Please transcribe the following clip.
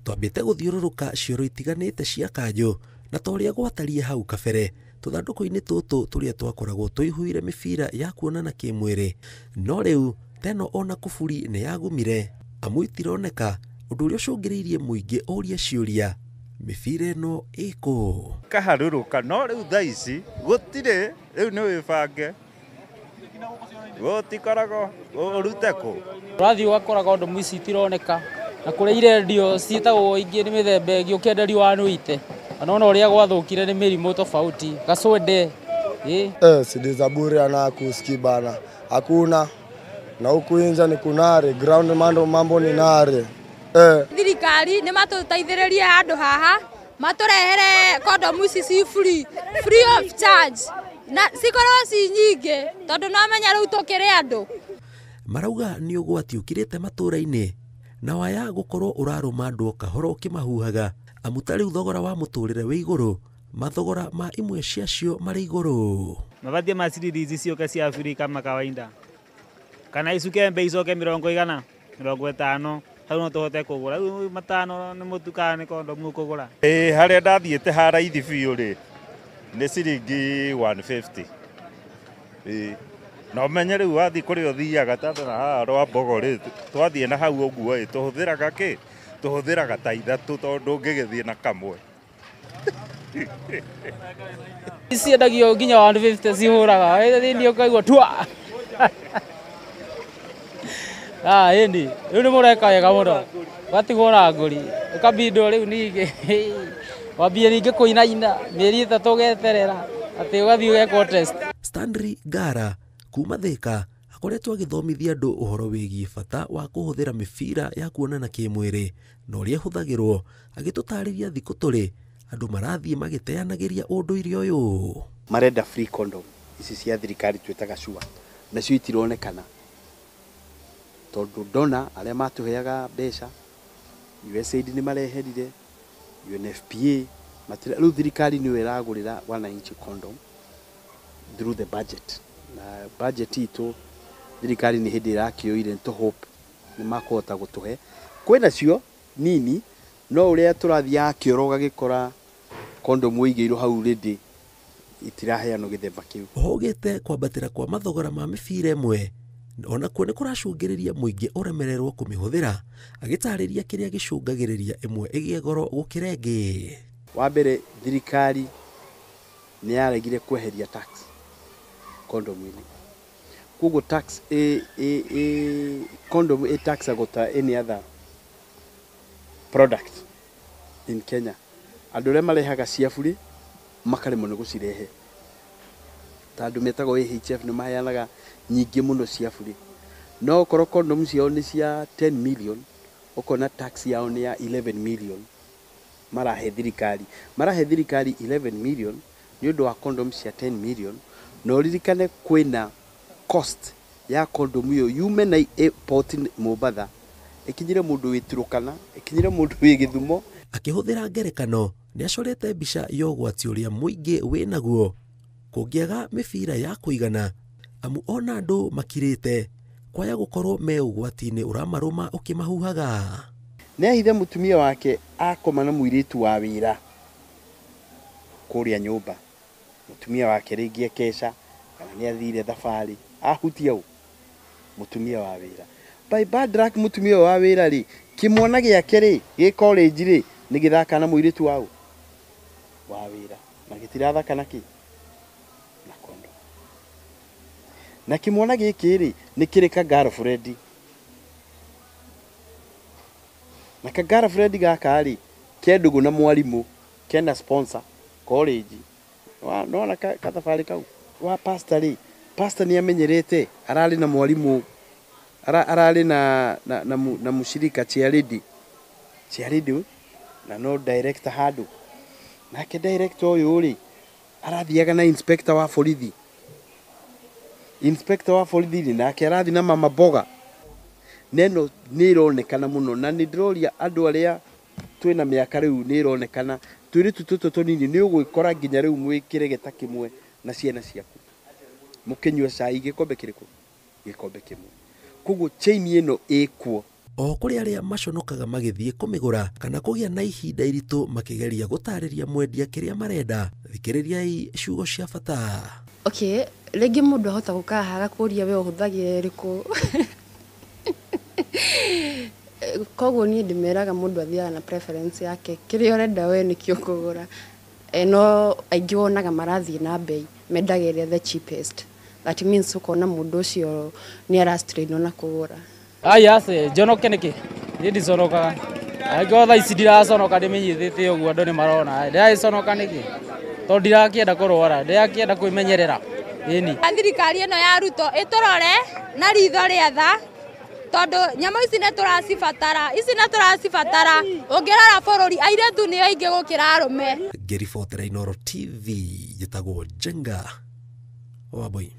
Twambĩte gũthiũrũrũka cioro itiganĩte cia kanjũ na ta ũrĩa gwatariĩ hau kabere tũthandũkũ-inĩ tũtũ tũrĩa twakoragwo tũihũire mĩbira ya kuonana kĩmwĩrĩ, no rĩu teno ona kuburi nĩ yagumire amu itironeka, ũndũ ũrĩa ũcũngĩrĩirie mũingĩ ũrie ciũria mĩbira ĩno ĩkũ. Kaharũrũka no rĩu thaa ici gũtirĩ, rĩu nĩ wĩbange gũtikoragwo ũrute kũ. Ũrathiĩ ũgakora kondomu ici itironeka na kũrĩa irendio ciĩtagwo ingĩ nĩ mĩthemba ĩngĩ ũkĩenderio wa nũite na nona ũrĩa gwathũkire nĩ mĩrimũ tofauti gacwende. CD za bure ana kuski bana hakuna, na huku inja ni kunare ground mambo ni nare. Thirikari nĩ matũteithĩrĩrie handũ haha matũrehere kondomu ici ci free of charge na cikorwo ci nyingĩ tondũ no menya rĩu tũkĩrĩ andũ. Marauga nĩ ũgwati ũkirĩte matũra-inĩ na waya gũkorwo ũrarũma andũ o kahora ũkĩmahuhaga amu ta rĩu thogora wa mũtũrĩre wĩ igũrũ, mathogora ma imwe ciacio marĩ igũrũ. Mabatie ma ciringi ciũke cia free kama kawaida kana icuke mbei icoke 150 hau no tũhote kũgũra. Rĩu 5 nĩ mũtu kana nĩ kondomu ũkũgũra. Harĩa ndathiĩte haraithi biũ rĩ nĩ ciringi 150. Na ũmenye rĩu wathiĩ kũrĩa ũthiaga ta haha rwa Mbogo rĩ, twathiĩ na hau ũguo ĩ tũhũthĩraga kĩ? Tũhũthĩraga ta ithatũ tondũ ũngĩgĩthiĩ na kamwe. Ciendagio nginya 150 cihũraga thĩinĩ ũkaigua tua. Ĩni rĩu nĩ mũreka wega mũno ũgatigwo na ngũri ũkabindwo rĩu ningĩ wambie ningĩ kũinaina mĩeri 3 ũgeterera atĩ ũgathiĩ ũgekwo test. Stanley Ngara kuma Thika akoretwo agĩthomithia andũ ũhoro wĩgiĩ bata wa kũhũthĩra mĩbira ya kuonana kĩmwĩrĩ na ũrĩa ĩhũthagĩrwo, agĩtũtarĩria thikũ tũrĩ andũ marathiĩ magĩteanagĩria ũndũire ũyũ. Marenda free condom ici cia thirikari twĩtaga sure nacio itironekana tondũ ndona arĩa matũheaga mbeca USAID nĩ mareherire, UNFPA matira, rĩu thirikari nĩyo ĩragũrĩra wananchi condom through the budget, na budget itũ thirikari nĩ hĩndĩ ĩrakĩoire nĩ hope nĩ makũhota gũtũhe. Kwĩna cio nini no ũrĩa tũrathiaga kĩoro ũgagĩkora kondomu ĩigĩirwo hau rĩndĩ itiraheanwo gĩthemba kĩu. Ũhũgĩte kwambatĩra kwa mathogora ma mĩbira ĩmwe onakuo nĩ kũracũngĩrĩria mũingĩ ũremererwo kũmĩhũthĩra, agĩtarĩria kĩrĩa gĩcũngagĩrĩria ĩmwe ĩgĩe goro gũkĩra ĩngĩ. Wa mbere thirikari nĩ yaregire kweheria tax kondomu-inĩ, koguo tax condom ĩ taxagwo ta any other product in Kenya. Andũ arĩa marehaga cia bure makaremwo nĩ gũcirehe ta andũ metagwo AHF nĩ maheanaga nyingĩ mũno cia bure, no okorwo condom ciao nĩ cia 10 million ũkona tax yao nĩ ya 11 million marahe thirikari, marahe thirikari 11 million nĩ ũndũ wa condom cia 10 million. Na ũririkane kwĩna cost ya condom ĩyo yume na port Mombatha ĩkinyĩre mũndũ wĩ Turukana, ĩkinyĩre mũndũ wĩ Gĩthumo. Akĩhũthĩra ngerekano nĩ acorete mbica ya ũgwati ũrĩa mũingĩ wĩnaguo kũngĩaga mĩbira ya kũigana amu ona andũ makirĩte kwaya gũkorwo me ũgwati-inĩ ũramarũma ũkĩmahuhaga. Nĩ ahithe mũtumia wake akoma na mũirĩtu wa wĩra kũrĩa nyũmba, mũtumia wake rĩngĩ ekeca kana nĩ athire thabarĩ ahutia ũ mũtumia wa wĩra. By bad luck mũtumia wa wĩra rĩ kĩmwana gĩake rĩ gĩ college rĩ nĩ gĩthaka na mũirĩtu wa wĩra na gĩtirathaka na kĩ na kondo, na kĩmwana gĩkĩ rĩ nĩ kĩrĩ ka girlfriend, na ka girlfriend gaka rĩ ke ndũgũ na mwarimũ kena sponsor college. Nona kathabarĩ kau wa pastor rĩ, pastor nĩ amenyerete ararĩ na mwarimũ ararĩ na mũcirika chairlady na no director handũ, nake director ũyũ rĩ arathiaga na inspector wa borithi, inspector wa borithi rĩ nake arathiĩ na mama mboga. Neno nĩ ĩronekana mũno na nĩ ndĩroria andũ arĩa twĩna mĩaka rĩu nĩ ĩronekana tũirĩtu tũtũ tũnini nĩ ũgwĩkora nginya rĩu mwĩ kĩregeta kĩmwe na ciana ciaku mũkĩnyua cai gĩkombe kĩrĩkũ? Gĩkombe kĩmwe. Koguo chain ĩno ĩkuo. Oho kũrĩ arĩa maconokaga magĩthiĩ kũmĩgũra kana kũgĩa na ihinda iritũ makĩgeria gũtarĩria mwendia kĩrĩa marenda. Thikĩrĩriai ciugo cia bata. Okay, rĩngĩ mũndũ ahota gũka haha agakũria we ũhũthagĩra ĩrĩkũ. Koguo niĩ ndĩmeraga mũndũ athiaga na preference yake, kĩrĩa ũrenda we nĩkĩo ũkũgũra. No aingĩ wonaga marathiĩ na mbei, mendaga ĩrĩa the cheapest. That means ũkona mũndũ ũcio nĩ arastrainwo na kũgũra. Ai ace njonoke nĩkĩ? Niĩ ndiconokaga. Angĩkorwo thaa ici ndiraconoka ndĩmĩnyitĩte ũguo andũ nĩ marona. Ndĩragĩconoka nĩkĩ? Tondũ ndirakĩenda kũrwara, ndĩrakĩenda kwĩmenyerera. Ĩni. Thirikari ĩno ya Ruto ĩtũrore na ritho rĩa tha, tondũ nyamũ ici nĩ tũracibatara, ici nĩ tũracibatara. Ũngĩrora bũrũri airĩtu nĩo aingĩ gũkĩra arũme. Ngĩribotera Inooro TV, njĩtagwo Njenga Wambui.